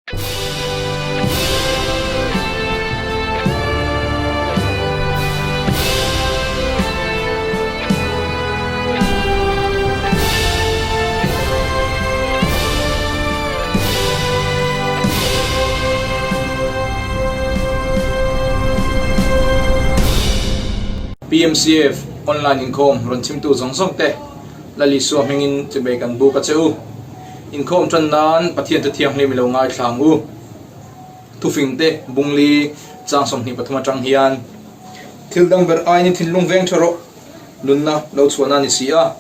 PMCF online inkhawm rawn chhimtu zawng zawng te Lal Isua hmingin chibei kan buk a che u. Inkhawm tan nan Pathian te thianghlim i lo ngaithla ang u. Thufing te Bungli chang 23 atang hian thil dang ber aiin i thinlung veng tha rawh, nunna lo chhuahna a ni si a.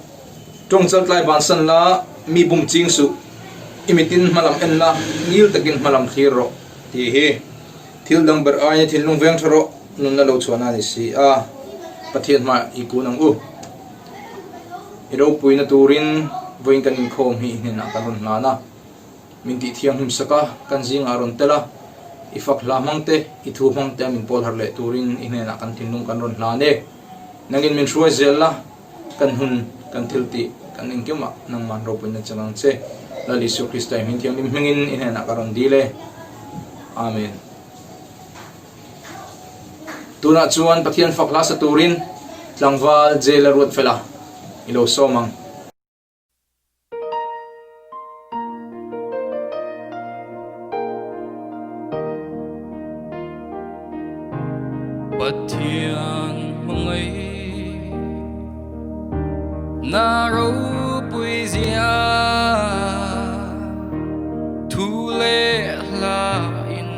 Tawng chaltlai bansan la, mi bum ching suh, i mitin hmalam en la, ngil takin hmalam thlir rawh tih hi thil dang ber aiin i thinlung veng tha rawh, nunna lo chhuahna a ni si a. Pathian hmaah i kun ang u. I ropuina turin vawiin kan inkhawm hi i hnenah kan rawn hlan a. Min tih thianghlim sak a, kan zingah a rawn tel a, i fak hla hmang te, i thu hmang te a min pawl harh leh turin i hnenah kan thinlung kan rawn hlan e. Nangin min hruai zel la, kan hun, kan thil tih, kan engkimah nangman ropuina chang ang che. Lal Isua Krista i hming thianghlim hmingin i hnenah ka rawn dil e. Amen. Tunah chuan Pathian fak hla sa turin tlangval jail a ruat fel a, i lo sawm ang. Pathian hmangaih na ropui zia thu leh hla in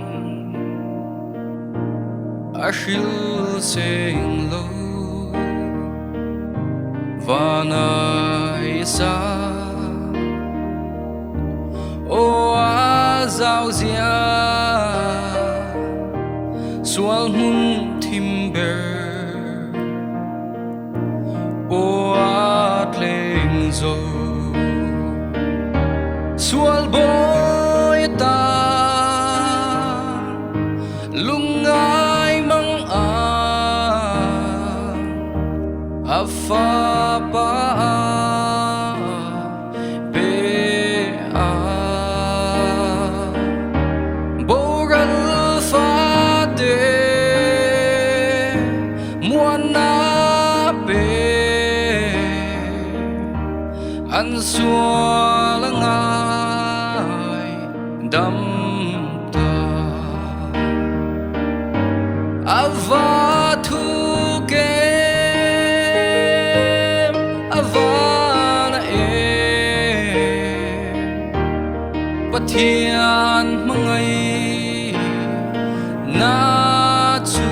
a hril seng lo. Vanai sa Aw a zau zia Sual hmun thim ber Aw a tleng zo Sual bawi ta Lungngai mang ang A fapa pe a Boral fate muan a pe An sual a ngai dam ta A va thu kem a va na em Pathian hmangaih na chu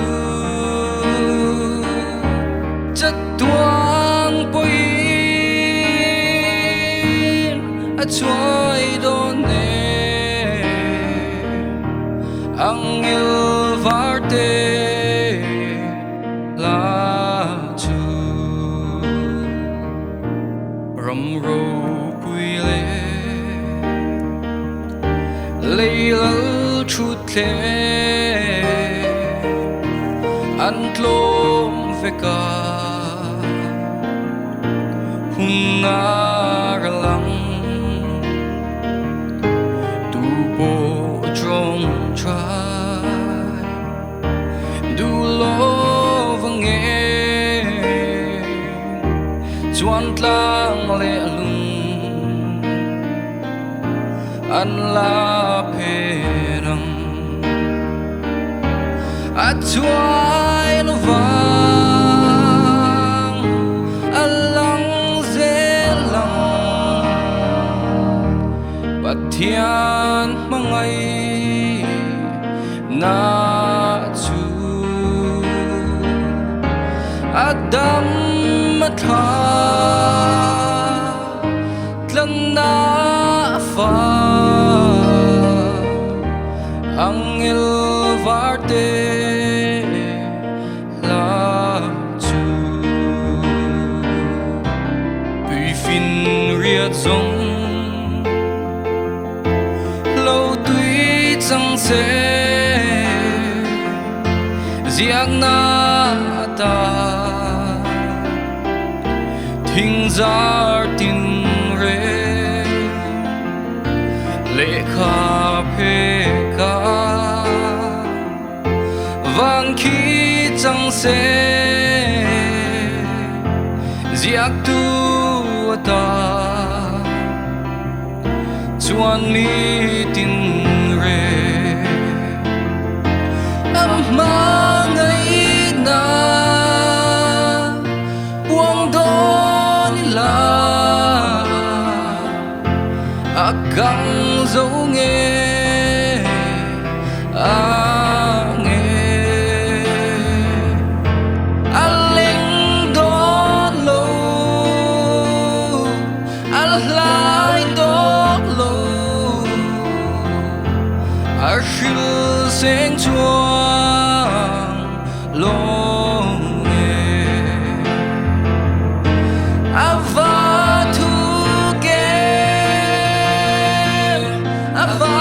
chatuan pawhin a chuai dawn e Angel varte la chu ram ropui leh lei lal thutthleng an tlawm vek a hun a ral ang tu pawh tawngtai duh lo vang e chuan tlang leh lung an la phen ang a chuai lo vang a lang zel ang Pathian hmangaih na chu a dam a thla tlanna fa angel varte hla chu tuifin riat zawng lo tui chang se ziakna ta thing zar tin re lehkha phe. se ziaktu ata chuan mi tin re a hmangaihna puang dawn ila a kang zo nge a nge a leng dawn lo a hlai tawk lo a hril seng chuang lo nge a va thu kem a va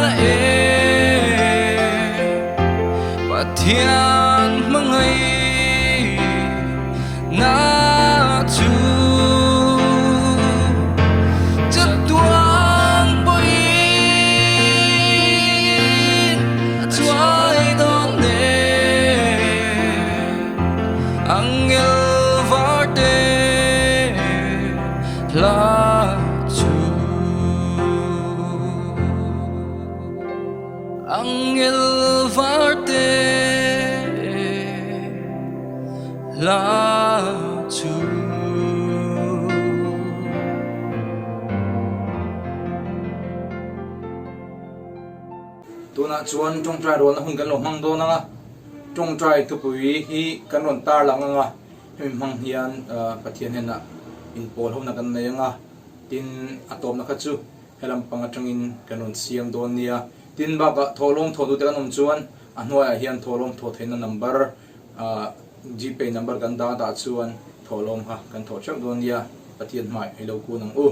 la em Pathian hmangaih na chu chatuan pawhin a chuai dawn nen angel var te hla chu angel var te Hla chu. Tunah chuan tawngtai rualna hun kan lo hmang dawn ang a, tawngtai thupui hi kan rawn tar lang ang a, hemi hmang hian Pathian hnenah inpawl hona kan nei ang a, tin a tawpna kha chu helam pang atangin kan rawn siam dawn nia. Tin bakah thawhlawm thawhtute kan awm chuan a hnuaiah hian thawhlawm thawh theihna number Gpay number kan dah dah chuan thawhlawm kha kan thawh theuh dawn nia, Pathian hmai i lo kun ang u.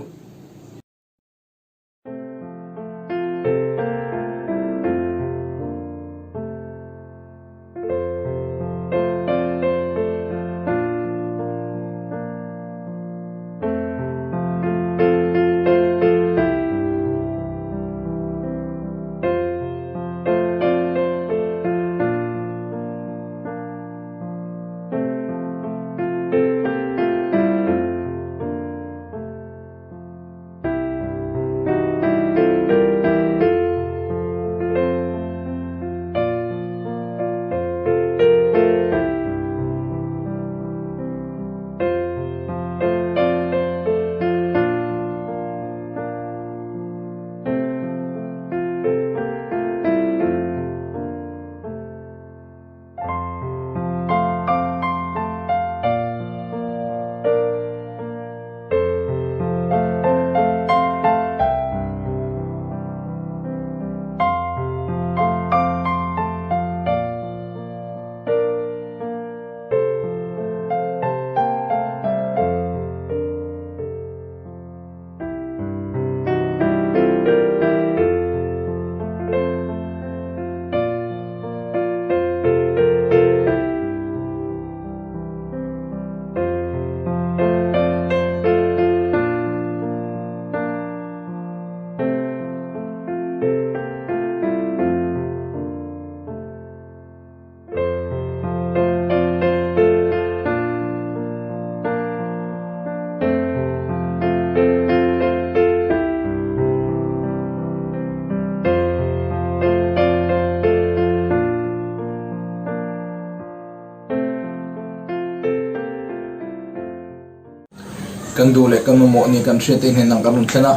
Kan duh leh kan mamawh ni kan hriat te hnenah kan rawn thlen a,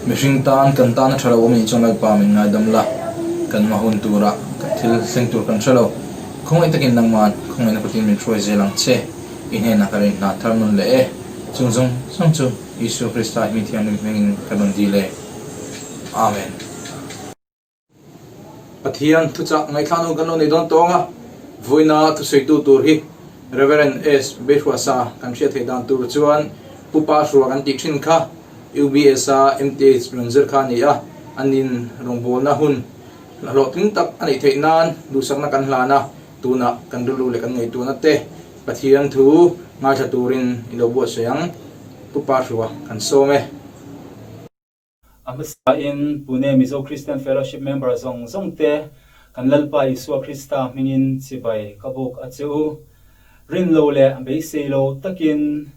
mihring tan kan tan a tha lo awm anih chuan Lalpa min ngaidam la, kan hma hun tura kan thil thleng tur kan hre lo. Khawngaih takin nangman khawngaihna kutin min hruai zel ang che, i hnenah ka rin hna thar nawn leh e, chung zawng zawng chu Isua Krista hming thianghlim hmingin ka rawn dil e. Amen. Pathian thuchah ngaihthlak hun kan lo nei dawn tawng a, vawiina thusawitu tur hi Rev. S. Behruasa kan hriat theih dan tur chuan Pu Pa Hrua kan tih thin kha UBS a MTH rawn zir kha a ni a, anin rawngbawlna hun Hlawhtling tak a neih theih nan duhsakna kan hlan a, tunah kan rilru leh kan ngaihtuahna te Pathian thu ngaithla turin i lo buatsaih ang. Pu Pa Hrua kan sawm e. A hmasain Pune Mizo Christian Fellowship member zawng zawng te Kan Lalpa Isua Krista hmingin chibai ka buk a che u. Rin lo leh beisei lo takin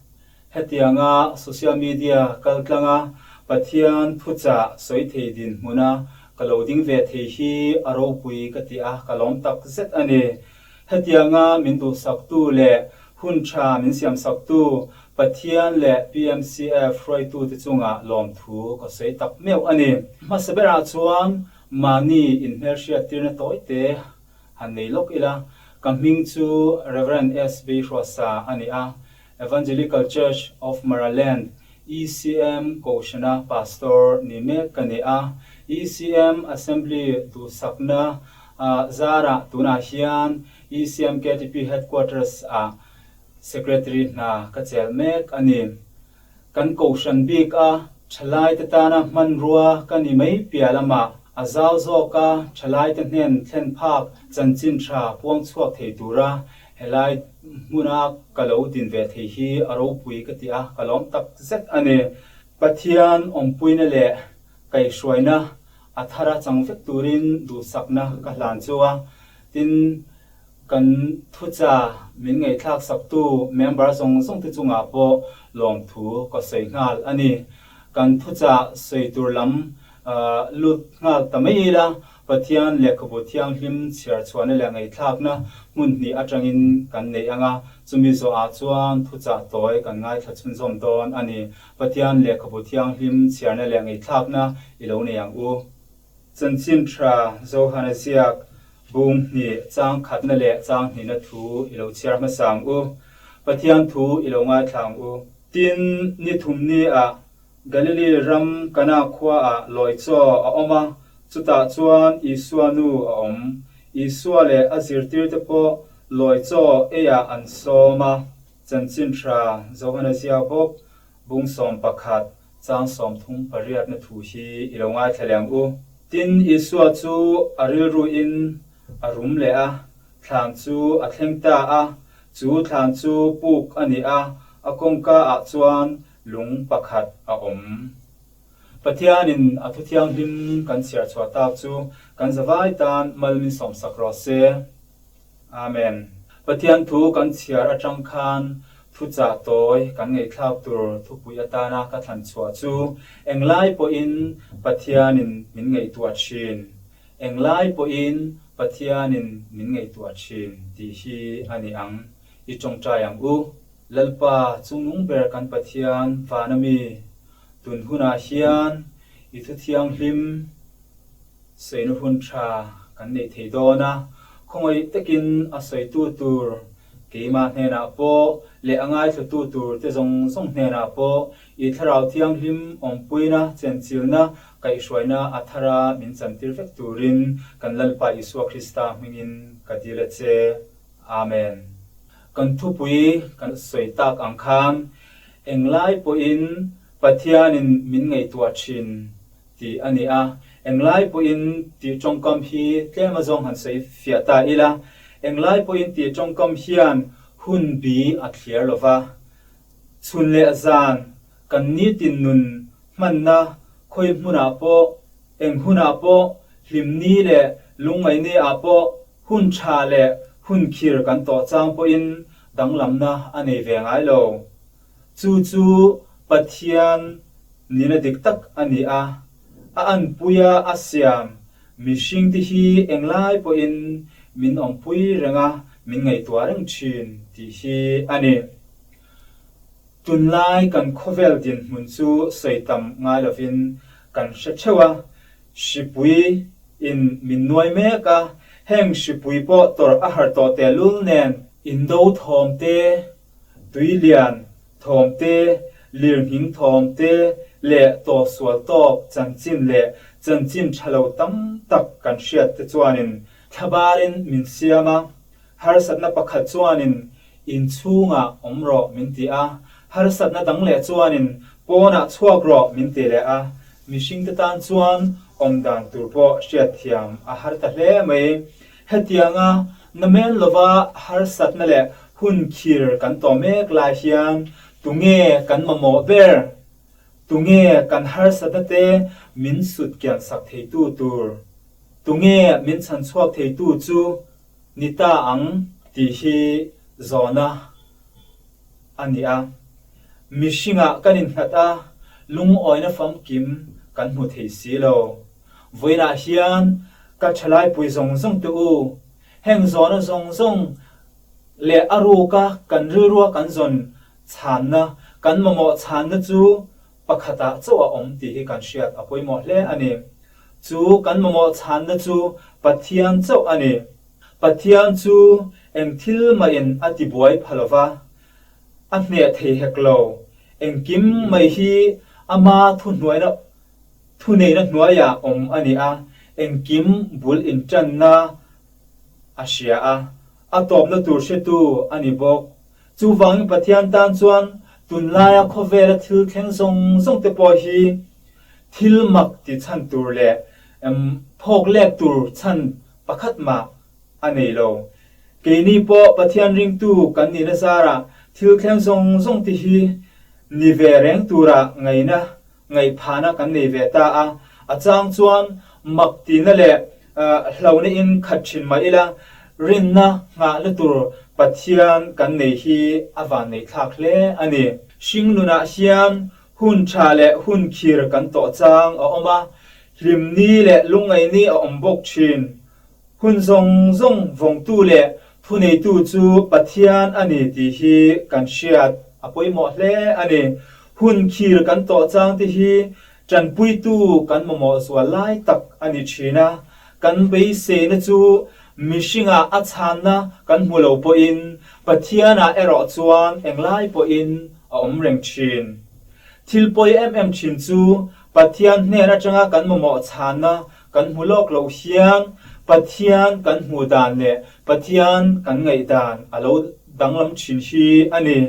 hetianga social media kaltlanga Pathian thuchah sawi thei dinhmuna ka lo ding ve thei hi a ropui ka ti a, ka lawm tak zet a ni. Hetianga min duhsaktu leh hun tha min siamsaktu Pathian leh PMCF hruaitute chungah lawmthu ka sawi tak meuh a ni. Hmasa berah chuan mahni inhmelhriattirna tawite han nei lawk ila, ka hming chu Rev. SB Hruasa a ni a, Evangelical Church of Maraland, ECM, Kohhrana Pastor ni mek ka ni a. ECM Assembly duhsakna zarah tunah hian ECM KTP Headquarters ah Secretary hna ka chelh mek a ni. Kan kohhran bik a thalaite tana hmanrua ka ni mai piah lamah a zau zawka thalaite hnen thlen phak chanchin tha puang chhuak thei tura helai hmuna ka lo din ve thei hi a ropui ka ti a, ka lawm tak zet a ni. Pathian awmpuina leh kaihhruaina a thara chang vek turin duhsakna ka hlan chu a, tin, Kan thucha min ngaihthlak saktu member zawng zawng te chungah pawh lawmthu ka sawi nghal a ni. Kan thucha sawi tur lam lut nghal ta mai ila, Pathian lehkhabu thianghlim chhiar chhuahna leh ngaihthlakna hmun hnih atangin kan nei ang a, chumi zawhah chuan thuchah tawi kan ngaithla chhunzawm dawn a ni. Pathian lehkhabu thianghlim chhiarna leh ngaihthlakna i lo nei ang u. Chanchin tha Johana ziak bung hnih chang khatna leh chang hnihna thu i lo chhiar hmasa ang u. Pathian thu i lo ngaithla ang u. Tin, ni thum ni ah Galili ram Kana khua ah lawi chaw a awm a, chutah chuan Isua nu a awm. Isua leh a zirtirte pawh lawi chaw ei ah an sawm a. Chanchin tha Johana ziak bawk Bung 11, chang 38 na thu hi i lo ngaithla leh ang u. Tin, Isua chu a rilruin a rum leh a, thlan chu a thleng ta a, chu thlan chu puk a ni a, a kawngka ah chuan lung pakhat a awm. Pathianin a thu thianghlim kan chhiar chhuah tak chu kan zavai tan mal min sawmsak rawh se. Amen. Pathian thu kan chhiar atang khan thuchah tawi kan ngaihthlak tur thupui atana ka thlan chhuah chu englai pawhin Pathianin min ngaihtuah thin, englai pawhin Pathianin min ngaihtuah thin tih hi a ni ang. I tawngtai ang u. Lalpa chungnung ber kan Pathian vana mi, tun hunah hian i thu thianghlim, Sawina hun tha kan neih thei dawn a, khawngaih takin a sawitu tur keimah hnenah pawh leh a ngaithlatu tur te zawng zawng hnenah pawh i Thlarau Thianghlim awmpuina, chenchilna, kaihhruaina a thara min chantir vek turin kan Lalpa Isua Krista hmingin ka dil a che. Amen. Kan thupui kan sawi tak ang khan englai pawhin Pathianin min ngaihtuah thin tih a ni a, englai pawhin tih tawngkam hi tlem a zawng han sawi fiah ta ila, englai pawhin tih tawngkam hian hun bi a thliar lo va, chhun leh zan kan nitin nun hmanna khawi hmunah pawh, eng hunah pawh, hlimni leh lungngaihni ah pawh hun tha leh hun khir kan tawh chang pawhin danglamna a nei ve ngai lo. Chu chu Pathian nihna dik tak a ni a, a anpuia a siam mihringte hi englai pawhin min awmpui reng a, min ngaihtuah reng thin tih hi a ni. Tunlai kan khawvel dinhmun chu sawi tam ngai lovin kan hre theuh a, hripui in min nuai mek a, heng hripui pawh tawrh a har tawh tehlul nen, indo thawm te, Tui lian thawm te, lirnghing thawm te leh tawhsual tawk chanchin leh chanchin tha lo tam tak kan hriat te chuanin thlabarin min siam a, harsatna pakhat chuanin inchhungah awm rawh min ti a, harsatna dang leh chuanin pawnah chhuak rawh min ti leh a, mihringte tan chuan awm dan tur pawh hriatthiam a har ta hle mai. Hetianga namen lova harsatna leh hun khir kan tawh mek lai hian tunge kan mamawh ber? Tunge kan harsatna te min sut kian sak theitu tur? Tunge min chhan chhuak theitu chu ni ta ang tih hi zawhna a ni a. Mihringah kan innghat a, lungawina famkim kan hmu thei si lo. Vawiinah hian ka thalaipui zawng zawng te u, heng zawhna zawng zawng leh a ruka kan rilrua kan zawn chhanna, kan mamawh chhanna chu pakhatah chauh a awm tih hi kan hriat a pawimawh hle a ni. Chu kan mamawh chhanna chu Pathian chauh a ni. Pathian chu eng thil mahin a tibuai pha lo va, a hneh thei hek lo. Engkim mai hi ama thuhnuaina thuneihna hnuaiah awm a ni a, engkim bul inṭanna a hria a, a tawpna tur hretu a ni bawk. Chuvangin Pathian tan chuan tunlaia khawvela thil thleng zawng zawng te pawh hi thil mak ti chhan tur leh phawk lek tur chhan pakhat mah a nei lo. Keini pawh Pathian ringtu kan nihna zarah thil thleng zawng zawng te hi ni ve reng tura ngaihna ngaihphahna kan nei ve ta a, a chang chuan mak tihna leh hlauhna in khat thin mah ila, rinna nghahna tur Pathian kan nei hi a vanneihthlak hle a ni. Hringnunah hian hun tha leh hun khir kan tawh chang a awm a, hlimni leh lungngaihni a awm bawk thin. Hun zawng zawng vawngtu leh thuneitu chu Pathian a ni tih hi kan hriat a pawimawh hle a ni. Hun khir kan tawh chang te hi tanpuitu kan mamawh zual lai tak a ni thin a, kan beiseina chu mihringah a chhanna kan hmu lo pawhin Pathianah erawh chuan englai pawhin a awm reng thin. Thil pawi em em thin chu Pathian hnen atanga kan mamawh chhanna Kan hmu lawk loh hian Pathian kan hmuh dan leh Pathian kan ngaih dan a lo danglam thin hi a ni.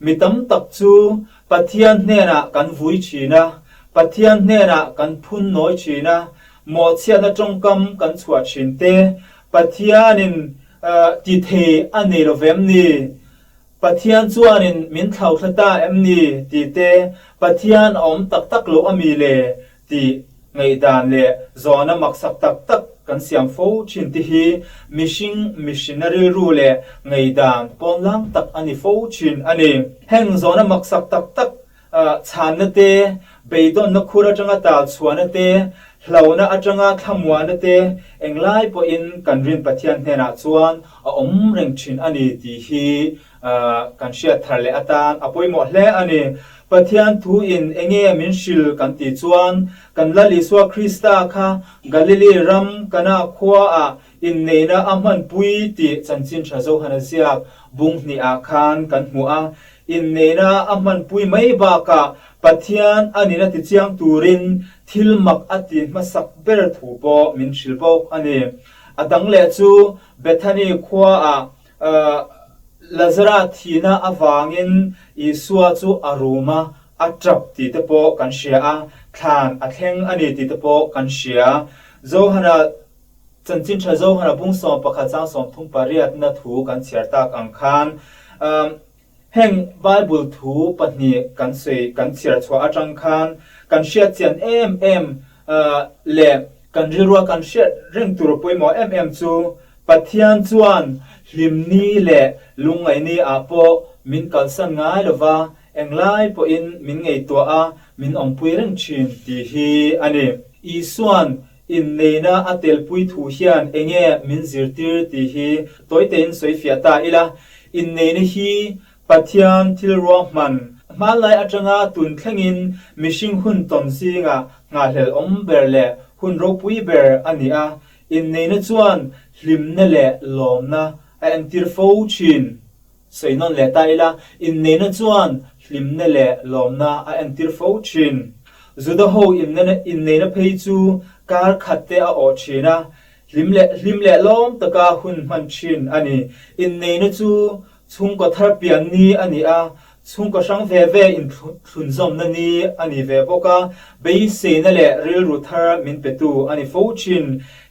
Mi tam tak chu Pathian hnenah kan vui thin a, Pathian hnenah kan phun nawi thin a, mawhchhiatna tawngkam kan chhuah thin te, Pathianin ti thei a nei lo vem ni? Pathian chuanin min thlauthla ta em ni? ti te, Pathian a awm tak tak lo a mi le? Tih ngaihdan leh zawhna maksak tak tak kan siam fo thin te hi mihring mihrinna rilru leh ngaihdan pawnlang tak a ni fo thin a ni. Heng zawhna maksak tak tak chhanna te, beidawnna khur atanga tal chhuahna te, hlauhna atanga thlamuahna te englai pawhin kan rin Pathian hnenah chuan a awm reng thin a ni tih hi kan hriat thar leh atan a pawimawh hle a ni. Pathian thu in enge min hril kan tih chuan kan Lal Isua Krista kha Galili ram Kana khua ah inneihna a hmanpui tih chanchin tha Johana ziak bung hnih ah khan kan hmu a. Inneihna a hmanpui mai bakah Pathian a nihna tichiang turin thil mak a ti hmasak ber thu pawh min hrilh bawk a ni. A dang leh chu Bethany khua ah Lazara thihna avangin Isua chu a rum a, a tap tih te pawh kan hria a, thlan a thleng a ni tih te pawh kan hria. Johana, Chanchin Tha Johana bung 11 chang 38 na thu kan chhiar tak ang khan, Heng Bible thu pahnih kan sawi kan chhiar chhuah atang khan kan hriat chian em em leh kan rilrua kan hriat reng tur pawimawh em em chu Pathian chuan hlimni leh lungngaihni ah pawh min kalsan ngai lova englai pawhin min ngaihtuah a min awmpui reng thin tih hi a ni. Isuan inneihna a telpui thu hian enge min zirtir tih hi tawitein sawifiah ta ila. Inneihna hi Pathian thil ruahman hmanlai atanga tun thlengin mihring hun tawn zingah nghahhlelh awm ber leh hun ropui ber a ni a, inneihna chuan hlimna leh lawmna a entir fo thin. Sawi nawn leh ta ila, inneihna chuan hlimna leh lawmna a entir fo thin. Juda ho inneihna phei chu kar khat te a awh thin a, Hlim leh hlim leh lawm taka hun hman thin a ni. Inneihna chu chhungkaw thar pian ni a ni a, chhungkaw hrang ve ve inthlunzawmna ni a ni ve bawk a, beiseina leh rilru thar min petu a ni fo thin.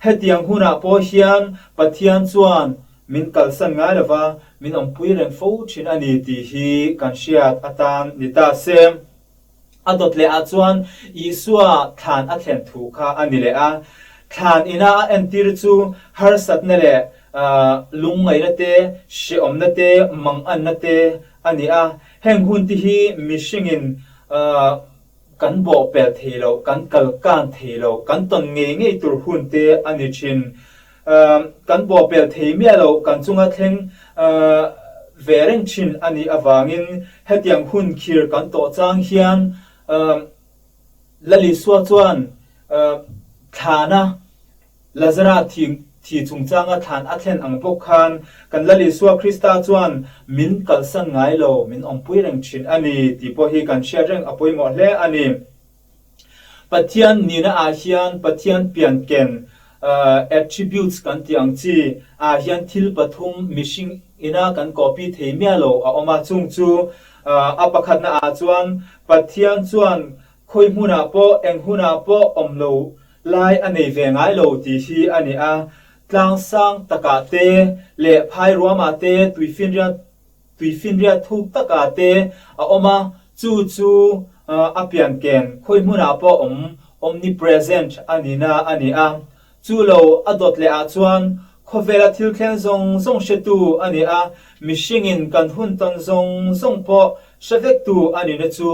Hetiang hunah pawh hian Pathian chuan min kalsan ngai lova min awmpui reng fo thin a ni tih hi kan hriat atan ni ta se. A dawt leh ah chuan Isua thlan a thlen thu kha a ni leh a. Thlan ina a entir chu harsatna leh lungngaihna te, hrehawmna te, manganna te a ni a. Heng hun te hi mihringin kan bawhpelh thei lo, kan kalkan thei lo, kan tawn ngei ngei tur hun te a ni thin. Kan bawhpelh thei miah lo, kan chunga thleng ve reng thin a nih avangin hetiang hun khir kan tawh chang hian Lalisua chuan thlana Lazara thi thi chungchanga thlan a thlen ang bawk khan kan Lalisua Krista chuan min kalsan ngai lo, min awmpui reng thin a ni tih pawh hi kan hriat reng a pawimawh hle a ni. Pathian nihna ah hian Pathian pianken, attributes kan tih ang chi, ah hian thil pathum mihring ina kan copy thei miah lo a awm a, chung chu a pakhatna ah chuan Pathian chuan khawi hmunah pawh eng hunah pawh awm lo lai a nei ve ngai lo tih hi a ni a, tlang sang takah te leh phai ruamah te tuifinriat Tuifinriat thuk takah te a awm a, chu chu a pianken khawi hmunah pawh awm omnipresent a nihna a ni a. Chu lo a dawt leh ah chuan khawvela thil thleng zawng zawng hretu a ni a, mihringin kan hun tawn zawng zawng pawh hre vektu a nihna chu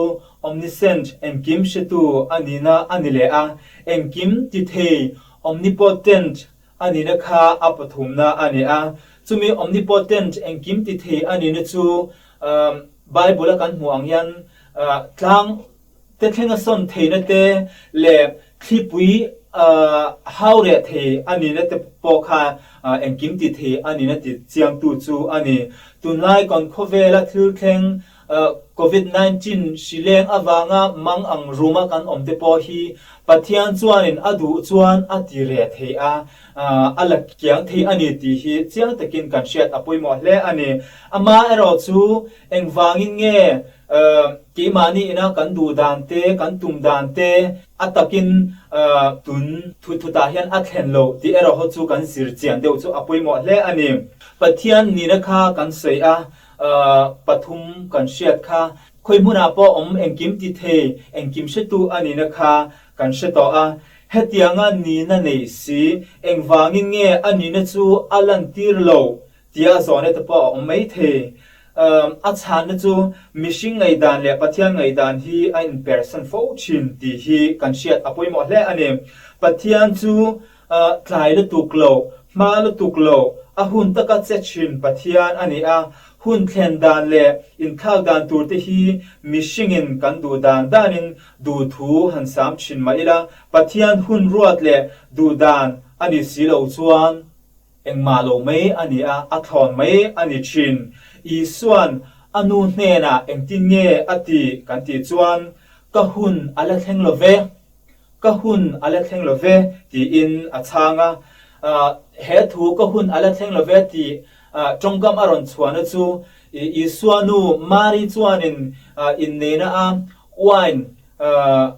omniscient engkim hretu a nihna a ni leh a, engkim tithei omnipotent A nihna kha a pathumna a ni a. Chumi omnipotent, engkim ti thei a nihna chu Bible a kan hmuh ang hian tlang te thlenga sawn theihna te leh thlipui hau reh thei a nihna te pawh kha engkim ti thei a nihna ti chiangtu chu a ni. Tunlai kan khawvela thil thleng Covid 19 hri leng avanga mang ang ruma kan awm te pawh hi Pathian chuanin a duh chuan a ti reh thei a, a la kiang thei a ni tih hi chiang takin kan hriat a pawimawh hle a ni. Amaherawh chu engvangin nge keimahni ina kan duh dan te, kan tum dan te a takin tun thut thutah hian a thlen loh tih erawh ho chu kan zir chian deuh chu a pawimawh hle a ni. Pathian nihna kha kan sawi a, Pathum kan hriat kha khawi hmunah pawh awm engkim ti thei, engkim hretu a nihna kha kan hre tawh a. Hetianga nihna nei si, engvangin nge a nihna chu a lantir lo tia zawhna te pawh a awm mai thei. A chhanna chu mihring ngaihdan leh Pathian ngaihdan hi a inpersan fo thin tih hi kan hriat a pawimawh hle a ni. Pathian chu Tlai lutuk lo, hma lutuk lo, a hun taka che thin Pathian a ni a, hun thlen dan leh inthlak dan tur te hi mihringin kan duh dan danin duh thu han sam thin mah ila, Pathian hun ruat leh duh dan a ni si lo chuan engmah lo mai a ni a, a thlawn mai a ni thin. Isua'n a nu hnenah engtin nge a tih kan tih chuan, Ka hun a la thleng lo ve. Ka hun a la thleng lo ve, tiin a chhang a. He thu ka hun a la thleng lo ve tih tawngkam a rawn chhuahna chu Isua nu Mari chuanin inneihna a uain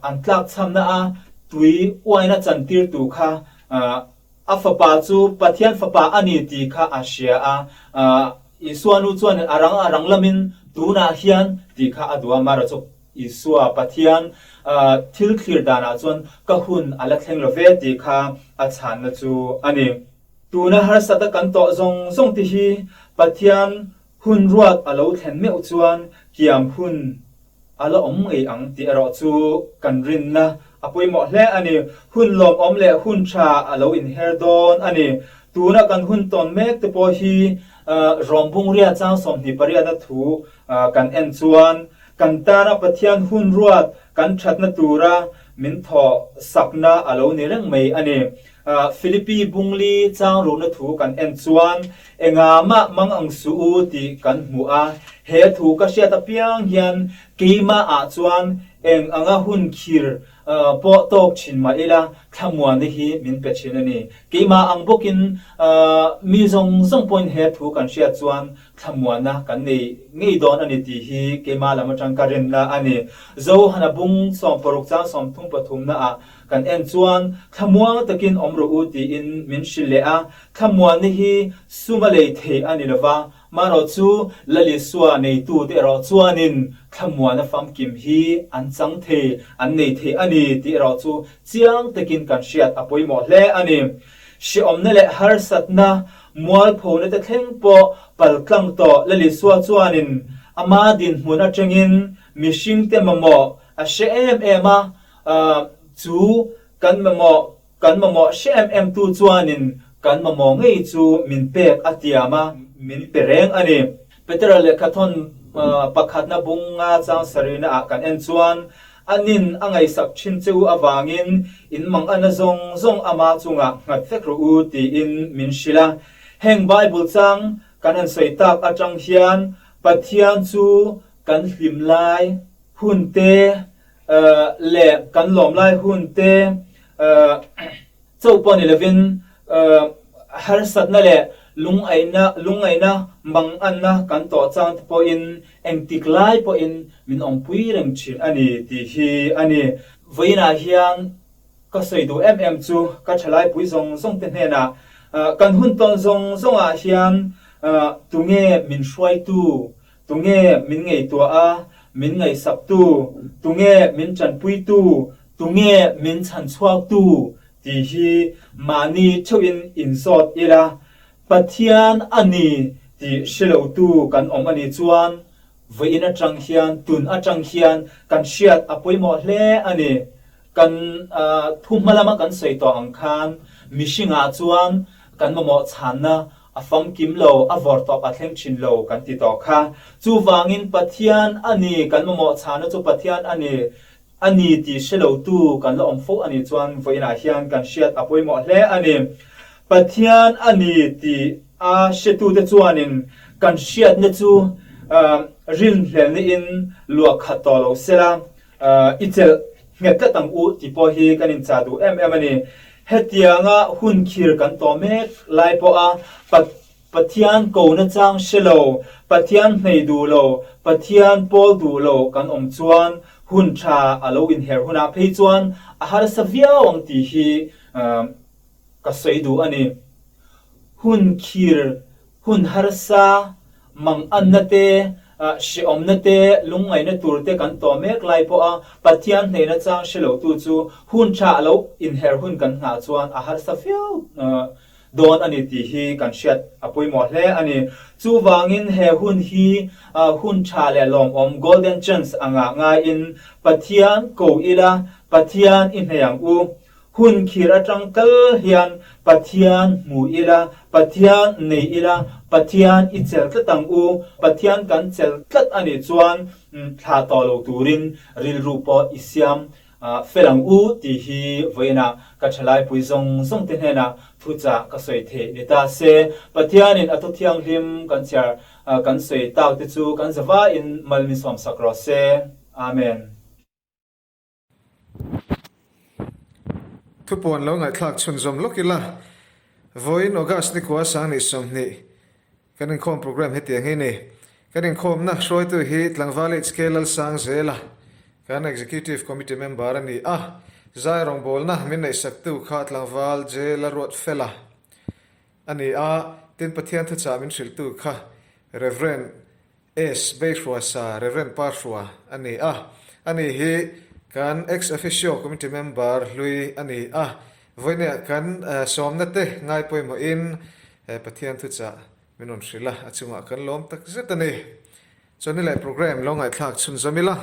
an tlakchhamna a tui uain a chantirtu kha a fapa chu Pathian fapa a ni tih kha a hria a. Isua nu chuanin a rang a rang lamin tunah hian tih kha a duh a, Mara chu Isua, Pathian thil thlir danah chuan ka hun a la thleng lo ve tih kha a chhanna chu a ni. Tuna harsata kan tawh zawng zawng te hi Pathian hun ruat a lo thlen meuh chuan kiam hun a la awm ngei ang tih erawh chu kan rinna a pawimawh hle a ni. Hun lawmawm leh hun tha a lo inher dawn a ni. Tuna kan hun tawn mek te pawh hi Rawmbungria chang 28na thu kan en chuan Kan tana Pathian hun ruat kan thatna tura min thawh sakna a lo ni reng mai a ni. Philippi bungli chang ruhna thu kan en chuan enga mah mang ang suh u tih kan hmu a. He thu ka hriat apiang hian keimah ah chuan eng anga hun khir pawh tawk thin mah ila thlamuanna hi min pe thin a ni. Keimah ang bawkin mi zawng zawng pawhin he thu kan hriat chuan Thlamuanna kan nei ngei dawn a ni tih hi keimah lam atang ka rinna a ni. Johana bung 16 chang 33 naah. kan en chuan thlamuang takin awm rawh u tiin min hrilh leh a. Thlamuanna hi sum a lei thei a ni lova, marawh chu Lal Isua neitute erawh chuanin thlamuanna famkim hi an chang thei, an nei thei a ni tih erawh chu chiang takin kan hriat a pawimawh hle a ni. Hrehawmna leh harsatna mualphona te thleng pawh paltlang tawh Lal Isua chuanin ama dinhmun atangin mihringte mamawh a hre em em a, chu kan mamawh kan mamawh hre em em tu chuanin kan mamawh ngei chu min pek a tiam a, min pe reng a ni. Petera lehkhathawn pakhatna bunga chang sarihna ah kan en chuan A nin a ngaihsak thin che u avangin in mangana zawng zawng ama chungah nghat vek rawh u tiin min hrilh a. Heng Bible chang kan han sawi tak atang hian Pathian chu kan hlim lai hun te leh kan lawm lai hun te Chauh pawh ni lovin harsatna leh lungaihna lungaihna manganna kan tawh chang te pawhin engtik lai pawhin min awmpui reng thin a ni tih hi a ni. Vawiinah hian ka sawi duh em em chu ka thalaipui zawng zawng te hnenah kan hun tawn zawng zawngah hian tunge min hruaitu, tunge min ngaihtuah a, min ngaihsaktu, tunge min tanpuitu Tunge min chhan chhuaktu tih hi mahni theuhin inzawt ila, Pathian a ni tih hre lotu kan awm a nih chuan vawiin atang hian, tun atang hian kan hriat a pawimawh hle a ni. Kan thu hma lama kan sawi tawh ang khan mihringah chuan kan mamawh chhanna a famkim lo, a vawr tawp a thleng thin lo kan ti tawh kha. Chuvangin Pathian a ni, kan mamawh chhanna chu Pathian a ni. A ni tih hre lotu kan la awm fo a nih chuan vawiinah hian kan hriat a pawimawh hle a ni. Pathian a ni tih a hretute chuanin kan hriatna chu rinhlelhna-in luah khat tawh lo sela, i chelh nghet tlat ang u tih pawh hi kan inchah duh em em a ni. Hetianga hun khir kan tawh mek lai pawha Pathian ko nachang hre lo, Pathian hmei duh lo, Pathian pawl duh lo kan awm chuan hun tha a lo inher hunah phei chuan a harsa viau ang tih hi ka sawi duh a ni. Hun khir, hun harsa, manganna te, hrehawmna te, lungngaihna tur te kan tawh mek lai pawha Pathian hmei nachang hre lotu chu hun tha a lo inher hun kan nghah chuan a harsa viau dawn a ni tih hi kan hriat a pawimawh hle a ni. Chuvangin he hun hi hun tha leh lawmawm, golden chance, anga ngaiin Pathian ko ila, Pathian i hnei ang u. Hun khir atang kal hian Pathian hmu ila, Pathian nei ila, Pathian i chelh tlat ang u. Pathian kan chelh tlat a nih chuan thlah tawh lo turin rilru pawh i siam Fel ang u tih hi vawiinah ka thalaipui zawng zawng te hnenah thuchah ka sawi theih ni ta se, Pathianin a thu thianghlim kan chhiar kan sawi tak te chu kan zavaiin mal min sawmsak rawh se. Amen. Thupuan lo ngaihthlak chhunzawm lawk ila, vawiin August nikua sang 20 Kan inkhawm program hetiang hi ni. Kan inkhawmna hruaitu hi Tlangval HK Lalsangzela, kan Executive Committee member a ni a. Zai rawngbawlna min neihsaktu kha Tlangval J Laruatfela a ni a. Tin, Pathian thuchah min hrilhtu kha Rev. S. Beihruasa, Rev. Parhrua a ni a. Ani hi kan Ex Officio Committee member hlui a ni a. Vawinia kan sawmna te ngai pawimawhin Pathian thuchah min rawn hrilh a, a chungah kan lawm tak zet a ni. Chawlhni leh programme lo ngaihthlak chhunzawm ila.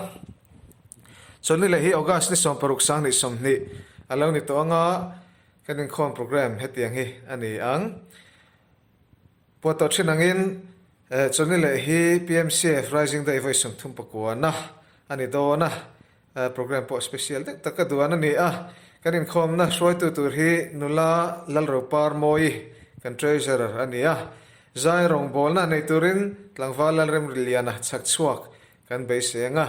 Chawlhni leh hi August ni 16 20 a lo ni tawh anga kan inkhawm programme hetiang hi a ni ang. Puah tawh thin angin Chawlhni leh hi PMCF Rising Day vawi 39 na a ni dawn a. Programme pawh special deuh taka duan a ni a, kan inkhawmna hruaitu tur hi nula Lalropar Mawi kan Treasurer a ni a, zai rawngbawlna nei turin tlangval Lalremriliana chhak chhuak kan beisei ang a,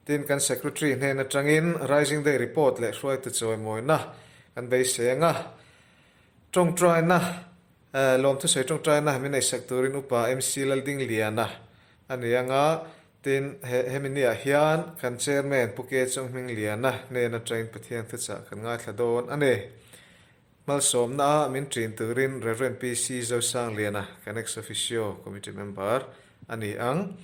tin kan Secretary hnen atangin Rising Day report leh hruaitu chawimawina kan beisei ang a, tawngtaina lawmthusawi tawngtaina min neihsak turin Upa MC Laldingliana a ni ang a. Tin, he hemi niah hian kan Chairman Pu Ke Chunghmingliana hnen atangin Pathian thuchah kan ngaithla dawn a ni. Malsawmna a min ṭin turin Rev. PC Zosangliana kan Ex Officio Committee Member a ni ang.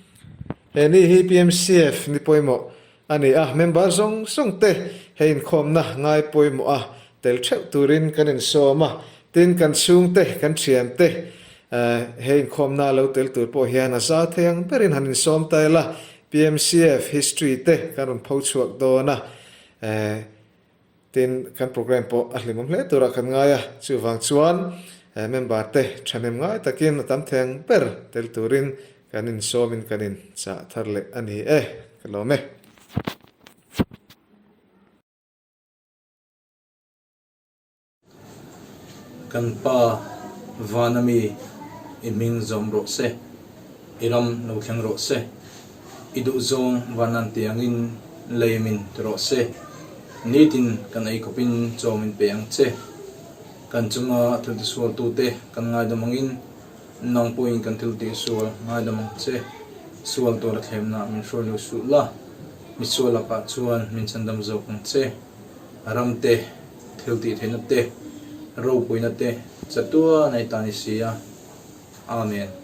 He ni hi PMCF ni pawimawh a ni a, member zawng zawng te he inkhawmna ngai pawimawh a tel theuh turin kan insawm a, tin kan chhungte, kan thiante he inkhawmna lo tel tur pawh hian a za thei ang berin han insawm ta ila, PMCF history te kan rawn pho chhuak dawn a. Tin, kan programme pawh a hlimawm hle turah kan ngai a, chuvang chuan member te thahnem ngai takin a tam thei ang ber tel turin kan insawmin kan inchah thar leh a ni e, ka lawm e. Kan Pa vana mi i hming zawm rawh se, i ram lo thleng rawh se, i duhzawng vanan tiangin lei min ti rawh se, nitin kan ei khawpin chaw min pe ang che. Kan chunga thil tisualtute kan ngaidam angin nang pawhin kan thil tihsual ngaidam ang che. Sual tura thlemna min hruai lo suh la, misual lakah chuan min chhandam zawk ang che. Ram te, thil tih theihna te, ropuina te chatuan a i ta ni si a. Amen.